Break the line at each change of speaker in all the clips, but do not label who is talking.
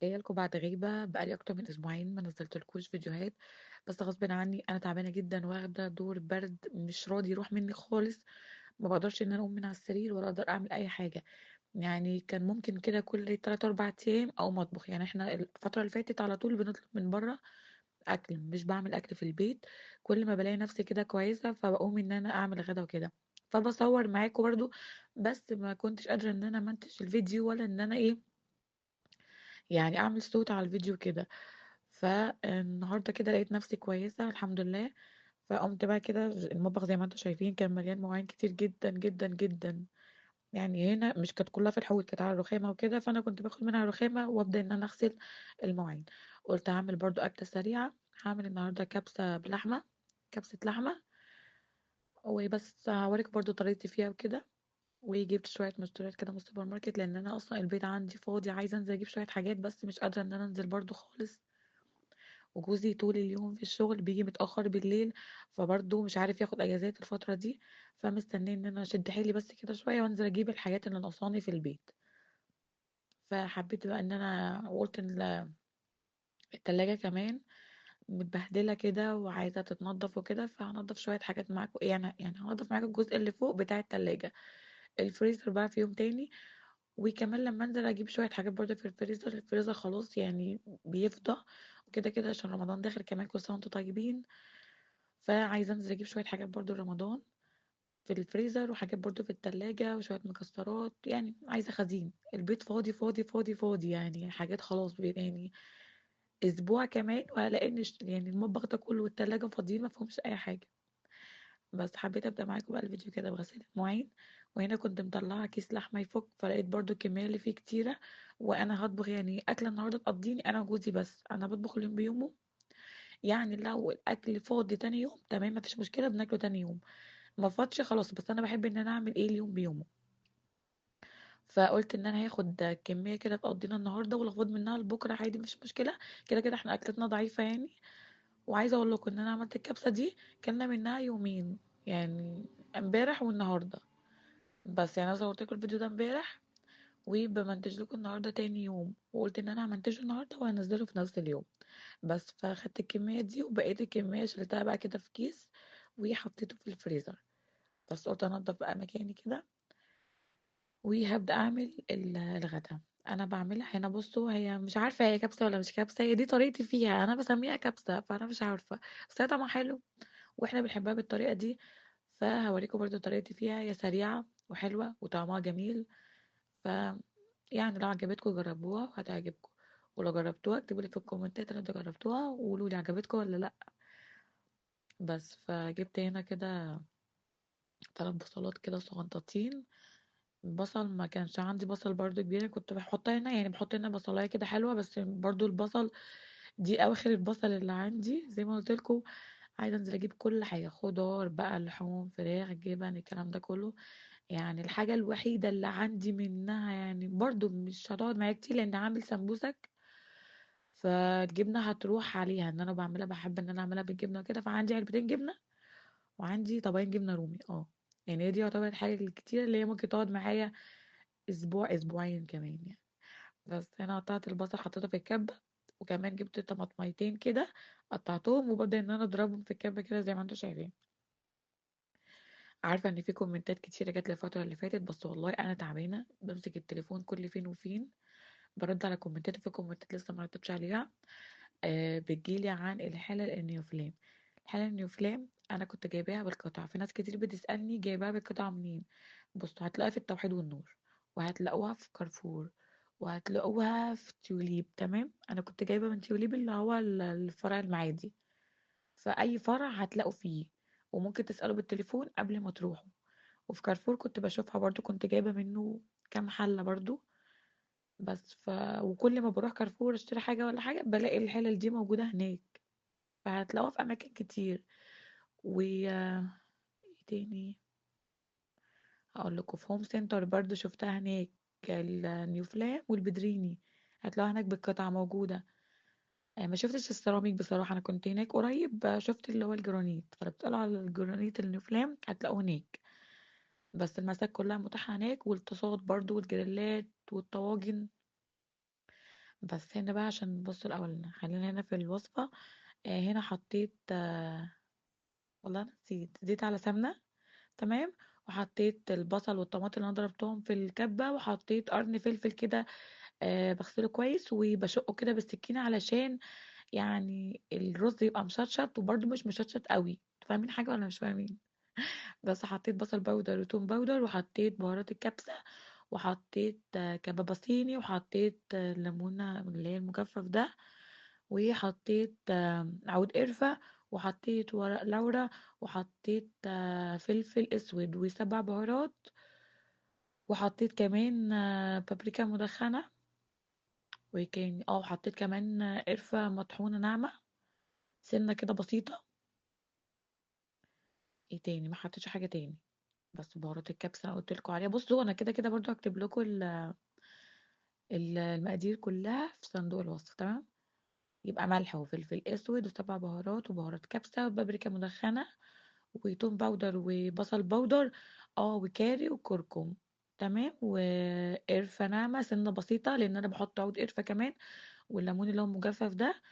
جاية لكم بعد غيبه، بقالي اكتر من اسبوعين ما نزلتلكوش فيديوهات، بس غصب عني انا تعبانة جدا واخده دور برد مش راضي يروح مني خالص. ما بقدرش ان انا اقوم من على السرير ولا اقدر اعمل اي حاجة. يعني كان ممكن كده كل 3 4 ايام او مطبخ. يعني احنا الفترة اللي فاتت على طول بنطلب من بره اكل، مش بعمل اكل في البيت. كل ما بلاقي نفسي كده كويسة فبقوم ان انا اعمل غدا وكده، فبصور معاكم برضو، بس ما كنتش قادرة ان انا منتج الفيديو ولا ان انا ايه يعني اعمل صوت على الفيديو كده. فالنهارده كده لقيت نفسي كويسة الحمد لله، فقمت بقى كده. المطبخ زي ما انتم شايفين كان مليان مواعين كتير جدا جدا جدا. يعني هنا مش كانت كلها في الحوض، كانت على الرخامه وكده، فانا كنت باخد منها الرخامه وابدا ان انا اغسل المواعين. قلت هعمل برضو اكله سريعة، هعمل النهارده كبسة بلحمه، كبسة لحمه وبس. هوريكم برضو طريقتي فيها وكده. وجبت شوية مشتريات كده من السوبر ماركت، لان انا اصلا البيت عندي فاضي، عايزه انزل اجيب شوية حاجات بس مش قادرة ان انا انزل برضو خالص. وجوزي طول اليوم في الشغل، بيجي متاخر بالليل، فبرضو مش عارف ياخد اجازات الفترة دي، فمستنيه ان انا اشد حيلي بس كده شوية وانزل اجيب الحاجات اللي ناقصاني في البيت. فحبيت بقى ان انا وقلت ان التلاجة كمان متبهدله كده وعايزه تتنضف وكده، فهنضف شوية حاجات معاكم. يعني هنضف معاكم الجزء اللي فوق بتاع التلاجة، الفريزر بقى في يوم تاني. وكمان لما انزل اجيب شوية حاجات برضه في الفريزر، الفريزر خلاص يعني بيفضى وكده كده عشان رمضان داخل كمان، كل سنة وانتم طيبين. فعايزه انزل اجيب شوية حاجات برضه رمضان في الفريزر، وحاجات برضه في التلاجة، وشوية مكسرات. يعني عايزه خزين البيت فاضي فاضي فاضي فاضي، يعني حاجات خلاص يعني اسبوع كمان وهلاقي ان المطبخ ده كله والتلاجة فاضيين ما فيهمش اي حاجة. بس حبيت ابدا معاكم بقى الفيديو كده بغسيل المواعين. وهنا كنت مطلعه كيس لحمه يفك، فلقيت برضو الكمية اللي فيه كتيرة، وانا هطبخ يعني اكله النهارده تقضيني انا وجوزي بس، انا بطبخ اليوم بيومه. يعني لو الاكل فاضي تاني يوم تمام مفيش مشكلة بناكله تاني يوم، ما فاضش خلاص، بس انا بحب ان انا اعمل ايه اليوم بيومه. فقلت ان انا هاخد كمية كده تقضينا النهارده، ولو فاض منها لبكرة عادي مش مشكلة، كده كده احنا اكلتنا ضعيفة يعني. وعايزه اقول لكم ان انا عملت الكبسه دي كلنا منها يومين، يعني امبارح والنهارده بس. انا صورت لكم الفيديو ده امبارح وبمنتج لكم النهارده تاني يوم، وقلت ان انا همنتجه النهارده وهنزله في نفس اليوم بس. فاخدت الكمية دي وبقيت الكمية شلتها بقى كده في كيس وحطيته في الفريزر. بس قلت انضف بقى مكاني كده وهبدا اعمل الغدا. انا بعملها هنا، بصوا هي مش عارفه هي كبسة ولا مش كبسة، هي دي طريقتي فيها، انا بسميها كبسة فانا مش عارفه، بس هي طعمها حلو واحنا بنحبها بالطريقة دي. فهوريكم برضو طريقتي فيها، هي سريعة وحلوه وطعمها جميل. ف لو عجبتكم جربوها وهتعجبكم، ولو جربتوها اكتبوا لي في الكومنتات ان انتوا جربتوها وقولوا لي عجبتكم ولا لا. بس فجبت هنا كده 3 بصلات كده صغنطاطين. بصل ما كانش عندي بصل برضو كبير، كنت بحط هنا يعني بحط هنا بصلايه كده حلوة، بس برضو البصل دي اواخر البصل اللي عندي زي ما قلت لكم. عايزه انزل اجيب كل حاجة، خضار بقى، لحوم، فراخ، جبن، الكلام ده كله. يعني الحاجة الوحيدة اللي عندي منها يعني برضو مش هتقعد معايا كتير لان عامل سمبوسك، فالجبنه هتروح عليها. ان انا بعملها بحب ان انا اعملها بالجبنه وكده، فعندي علبتين جبنه وعندي طبقين جبنه رومي. يعني هي دي يعتبر الحاجة الكتيرة اللي هي ممكن تقعد معايا اسبوع اسبوعين كمان يعني. بس انا قطعت البصل حطيته في الكبه، وكمان جبت طماطميتين كده قطعتهم وببدا ان انا اضربهم في الكبه كده زي ما انتم شايفين. عارفه ان في كومنتات كتيرة جات لي الفترة اللي فاتت، بس والله انا تعبانة، بمسك التليفون كل فين وفين برد على كومنتات، وفي كومنتات لسه ما ردتش عليها. بتجيلي عن الحلل النيوفلام. الحلل النيوفلام انا كنت جايباها بالقطع، في ناس كتير بتسالني جايباها بالقطع منين. بصوا هتلاقوها في التوحيد والنور، وهتلاقوها في كارفور، وهتلاقوها في تيوليب. تمام، انا كنت جايبه من تيوليب اللي هو الفرع المعادي، فاي فرع هتلاقوا فيه، وممكن تسالوا بالتليفون قبل ما تروحوا. وفي كارفور كنت بشوفها برضو، كنت جايبه منه كام حله برضو. وكل ما بروح كارفور اشتري حاجة ولا حاجة بلاقي الحلل دي موجودة هناك، فهتلاقوها في اماكن كتير. و ايه تاني هقول لكم، في هوم سنتر برضو شفتها هناك، النيوفلام والبدريني هتلاقوها هناك بالقطعه موجودة. ما شفتش السيراميك بصراحة، انا كنت هناك قريب، شفت اللي هو الجرانيت، فلو بتسالوا على الجرانيت النيوفلام هتلاقوه هناك. بس المساك كلها متاحة هناك، والطاسات برضو والجريلات والطواجن. بس هنا بقى عشان بصوا الاول خلينا هنا في الوصفة. هنا حطيت والله انا نسيت، زيت على سمنه، تمام. وحطيت البصل والطماطم اللي انا ضربتهم في الكبه، وحطيت قرن فلفل كده، بغسله كويس وبشقه كده بالسكينة علشان يعني الرز يبقى مشطشط، وبرده مش مشطشط قوي. فاهمين حاجة ولا مش فاهمين؟ بس حطيت بصل powder وتوم powder، وحطيت بهارات الكبسه، وحطيت كبابه صيني، وحطيت ليمونه اللي هي المجفف ده، وحطيت عود قرفه، وحطيت ورق لورا، وحطيت فلفل اسود وسبع بهارات، وحطيت كمان بابريكا مدخنه، وكان وحطيت كمان قرفه مطحونه ناعمة سنة كده بسيطة. ايه تاني؟ ما حطيتش حاجة تاني، بس بهارات الكبسه انا قلت لكم عليها. بصوا انا كده كده برضو هكتب لكم المقادير كلها في صندوق الوصف، تمام. يبقى ملح وفلفل اسود وسبع بهارات وبهارات كبسة وبابريكا مدخنه وتوم powder وبصل powder، وكاري وكركم، تمام، وقرفه ناعمة سنة بسيطة لان انا بحط عود قرفه كمان، والليمون اللي هو المجفف ده،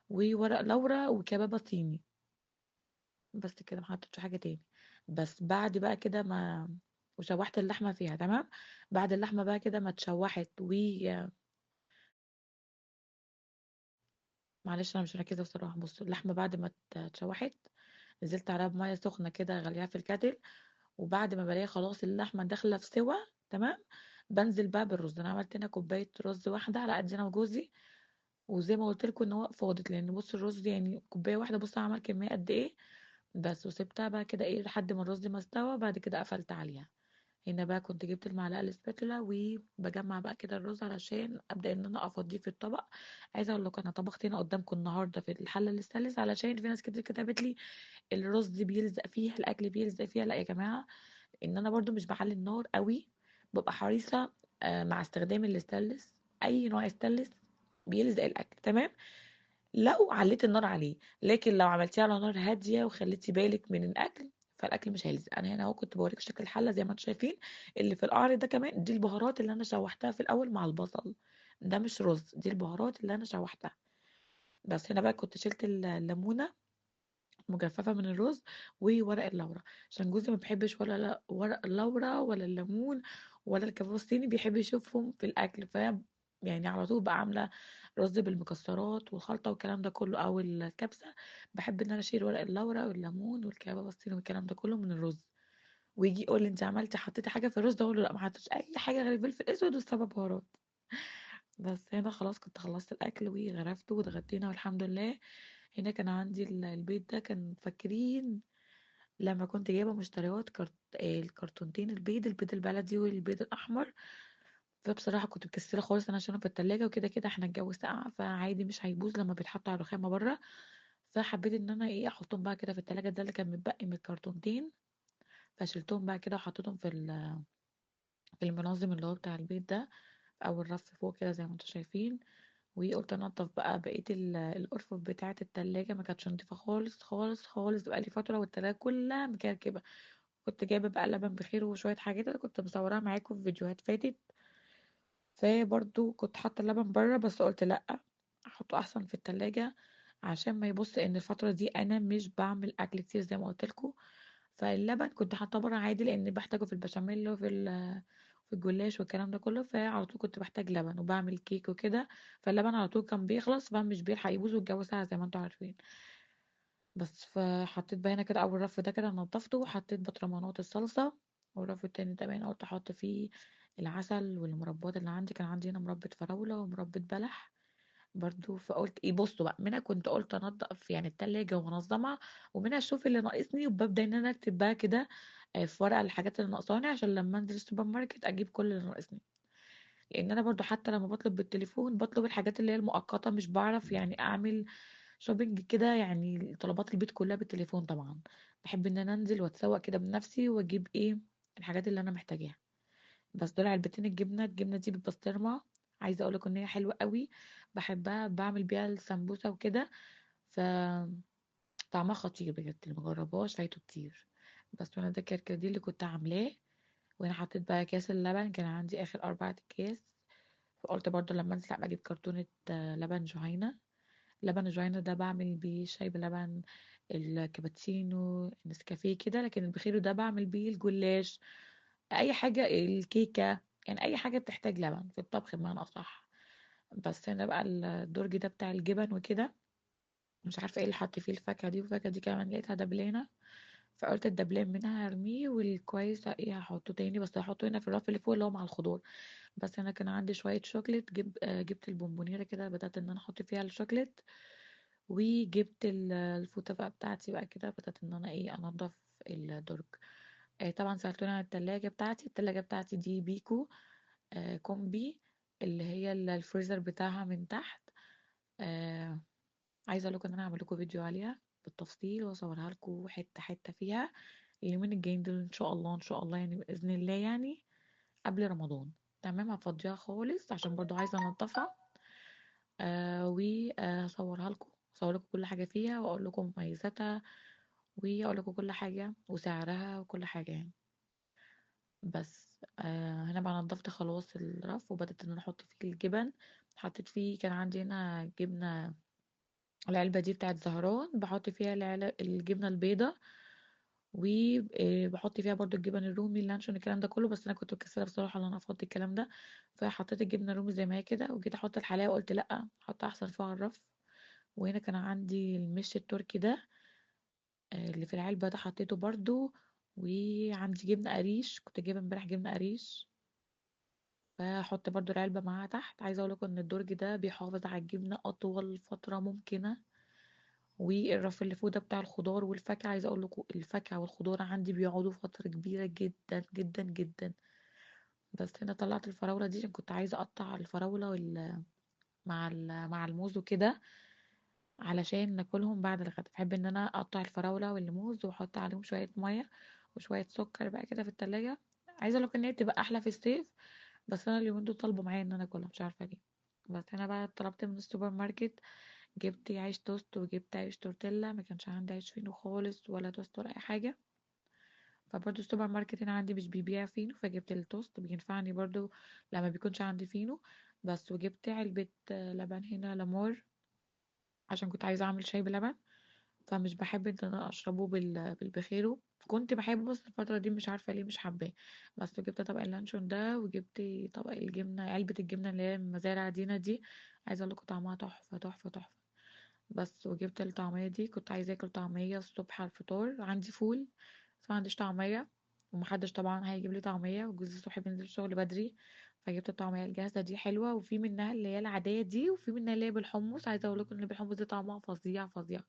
وورق لورا، وكبابه صيني. بس كده، ما حطيتش حاجة تاني. بس بعد بقى كده ما وشوحت اللحمة فيها، تمام. بعد اللحمة بقى كده ما اتشوحت و معلش انا مش مركزه بصراحة. بصوا اللحمة بعد ما اتشوحت نزلت عليها بميه سخنة كده غليها في الكاتل، وبعد ما بلاقي خلاص اللحمة داخله في سوا، تمام، بنزل بقى بالرز. انا عملت هنا كوباية رز واحدة على قد انا وجوزي، وزي ما قلت لكم ان هو فاضت، لان بصوا الرز يعني كوباية واحدة، بصوا عمل كمية قد ايه بس. وسبتها بقى كده ايه لحد ما الرز ما استوى، بعد كده قفلت عليها. هنا بقى كنت جبت المعلقة الاسباتولا وبجمع بقى كده الرز علشان ابدا ان انا افضيه في الطبق. عايزه اقول لكم انا طبخت هنا قدامكم النهارده في الحلة الستانلس، علشان في ناس كتير كتبت لي الرز بيلزق فيها، الاكل بيلزق فيها. لا يا جماعة، ان انا برضو مش بعلي النار قوي، ببقى حريصة مع استخدام الستانلس. اي نوع ستانلس بيلزق الاكل، تمام، لو عليت النار عليه. لكن لو عملتيه على نار هادية وخليتي بالك من الاكل فالاكل مش هيلزق. انا هنا اهو كنت بوريك شكل الحلة زي ما انتم شايفين. اللي في القعر ده كمان دي البهارات اللي انا شوحتها في الاول مع البصل، ده مش رز، دي البهارات اللي انا شوحتها. بس هنا بقى كنت شلت الليمونه مجففة من الرز وورق اللورا، عشان جوزي ما بيحبش ولا ورق اللورا ولا الليمون ولا الكباب الصيني، بيحب يشوفهم في الاكل. ف يعني على طول بقى عامله رز بالمكسرات والخلطه والكلام ده كله او الكبسه، بحب ان انا اشيل ورق اللورا والليمون والكباب الصيني والكلام ده كله من الرز. ويجي يقول لي انت عملتي حطيتي حاجة في الرز ده، اقول له لا ما حطيتش اي حاجة غير الفلفل الاسود والسبع بهارات. بس هنا خلاص كنت خلصت الاكل وغرفته واتغدينا والحمد لله. هنا كان عندي البيت ده، كان فاكرين لما كنت جايبه مشتريات الكرتونتين البيض، البيض البلدي والبيض الاحمر. فبصراحة كنت مكسله خالص انا عشان في التلاجة وكده كده احنا الجو ساقع فعادي مش هيبوظ لما بيتحط على الرخامه بره. فحبيت ان انا احطهم بقى كده في التلاجة، ده اللي كان متبقي من الكرتونتين، فشلتهم بقى كده وحطيتهم في المنظم اللي هو بتاع البيت ده، في اول رف فوق كده زي ما انتم شايفين. وقلت انضف بقى بقية الارفف بتاعه التلاجة، ما كانتش نضيفه خالص خالص خالص بقالي فترة، والتلاجة كلها مكركبه. كنت جايبه بقى لبن بخير وشوية حاجات اللي كنت مصوراها معاكم في فيديوهات فاتت، فبرضو كنت حاطه اللبن بره، بس قلت لا احطه احسن في التلاجة عشان ما يبص، ان الفترة دي انا مش بعمل اكل كتير زي ما قلت لكم. فاللبن كنت حاطاه بره عادي لان بحتاجه في البشاميل وفي في الجلاش والكلام ده كله، فعلى طول كنت بحتاج لبن وبعمل كيك وكده، فاللبن على طول كان بيخلص فمش بيلحق يبوظ، والجو ساقع زي ما انتم عارفين. بس فحطيت بقى هنا كده اول رف ده كده نضفته، وحطيت بطرمانات الصلصه، والرف التاني ده بقى قلت احط فيه العسل والمربات اللي عندي. كان عندي هنا مربى فراوله ومربى بلح برضو، فقلت ايه بصوا بقى منها كنت قلت انضف يعني التلاجة وانظمها، ومنها اشوف اللي ناقصني، وببدا ان انا اكتب بقى كده في ورقة الحاجات اللي ناقصاني عشان لما انزل السوبر ماركت اجيب كل اللي ناقصني. لان انا برضو حتى لما بطلب بالتليفون بطلب الحاجات اللي هي المؤقتة، مش بعرف اعمل shopping كده، طلبات البيت كلها بالتليفون. طبعا بحب ان انا انزل واتسوق كده بنفسي واجيب الحاجات اللي انا محتاجاها. بس دول علبتين الجبنة، الجبنة دي بالبسطرمه، عايزه اقول لكم ان هي حلوة قوي، بحبها، بعمل بيها السمبوسه وكده، ف طعمها خطير بجد، اللي مجربهاش فايته كتير. بس وانا ده الكركديه اللي كنت عاملاه، وانا حطيت بقى كاس اللبن، كان عندي اخر 4 اكياس، فقلت برضو لما انزل ابقى اجيب كرتونة لبن جهينة. لبن جهينة ده بعمل بيه شاي بلبن، الكابتشينو، النسكافيه كده. لكن البخيرو ده بعمل بيه الجلاش، اي حاجة، الكيكة، يعني اي حاجة بتحتاج لبن في الطبخ بمعنى اصح. بس هنا بقى الدرج ده بتاع الجبن وكده، مش عارفه ايه اللي حط فيه الفاكهة دي، والفاكهه دي كمان لقيتها دبلانه، فقلت الدبلان منها هرميه، والكويس ايه هحطه تاني، بس هحطه هنا في الرف اللي فوق اللي هو مع الخضار. بس انا كان عندي شوية شوكليت، جبت البونبونيره كده، بدات ان انا احط فيها الشوكليت، وجبت الفوطه بقى بتاعتي بقى كده، بدات ان انا ايه انضف الدرج. طبعا سالتوني عن التلاجة بتاعتي. التلاجة بتاعتي دي بيكو، كومبي، اللي هي الفريزر بتاعها من تحت. عايزه اقول لكم ان انا هعمل لكم فيديو عليها بالتفصيل واصورها لكم حتة حتة فيها اليومين الجايين دول ان شاء الله، ان شاء الله يعني باذن الله، يعني قبل رمضان. تمام، هفضيها خالص عشان برضو عايزه انضفها، واصورها لكم، اصور لكم كل حاجة فيها واقول لكم مميزاتها واقول لكم كل حاجة وسعرها وكل حاجة يعني. بس هنا بقى نضفت خلاص الرف، وبدأت ان انا احط فيه الجبن. حطيت فيه، كان عندي هنا جبنه، العلبة دي بتاعت زهران، بحط فيها الجبنة البيضة، وبحط فيها برضو الجبن الرومي، اللانشون، الكلام ده كله. بس انا كنت مكسله بصراحة ان انا افضي الكلام ده، فحطيت الجبنة الرومي زي ما هي كده، وجيت احط الحلاوة قلت لا احطها احسن فيها على الرف. وهنا كان عندي المش التركي ده، اللي في العلبة ده حطيته برضو. وعندي جبنه قريش، كنت جايبه امبارح جبنه قريش، فاحط برضو العلبة معاها تحت. عايزه اقول لكم ان الدرج ده بيحافظ على الجبنة اطول فترة ممكنة. والرف اللي فوق ده بتاع الخضار والفاكهه، عايزه اقول لكم الفاكهة والخضار عندي بيقعدوا فترة كبيرة جدا جدا جدا. بس هنا طلعت الفراوله دي عشان كنت عايزه اقطع الفراوله مع الموز وكده، علشان ناكلهم بعد الغدا. بحب ان انا اقطع الفراوله والموز واحط عليهم شوية مية وشوية سكر بقى كده في التلاجة. عايزه اقول لكم ان هي بتبقى احلى في الصيف، بس انا اليومين دول طالبه معايا ان انا اكلها، مش عارفه ليه. بس انا بقى طلبت من السوبر ماركت، جبت عيش توست وجبت عيش تورتيلا، ما كانش عندي عيش فينو خالص ولا توست ولا اي حاجة. فبرضو السوبر ماركت هنا عندي مش بيبيع فينو، فجبت التوست بينفعني برضو لما بيكونش عندي فينو بس. وجبت علبة لبن هنا لامور، عشان كنت عايزه اعمل شاي بلبن، فمش بحب ان انا اشربه بالبخيرو، كنت بحبه بس الفترة دي مش عارفه ليه مش حباه. بس جبت طبق اللانشون ده، وجبت طبق الجبنة، علبة الجبنة اللي هي مزارع دينا دي، عايزه اقول لكم طعمها تحفة تحفة تحفة. بس وجبت الطعمية دي، كنت عايزه اكل طعميه الصبح على الفطار، عندي فول بس ما عنديش طعميه، ومحدش طبعا هيجيب لي طعميه، وجوزي الصبح بينزل الشغل بدري، فجبت الطعمية الجاهزة دي حلوة، وفي منها اللي هي العادية دي، وفي منها اللي هي بالحمص. عايزه اقول لكم ان بالحمص دي طعمها فظيع فظيع.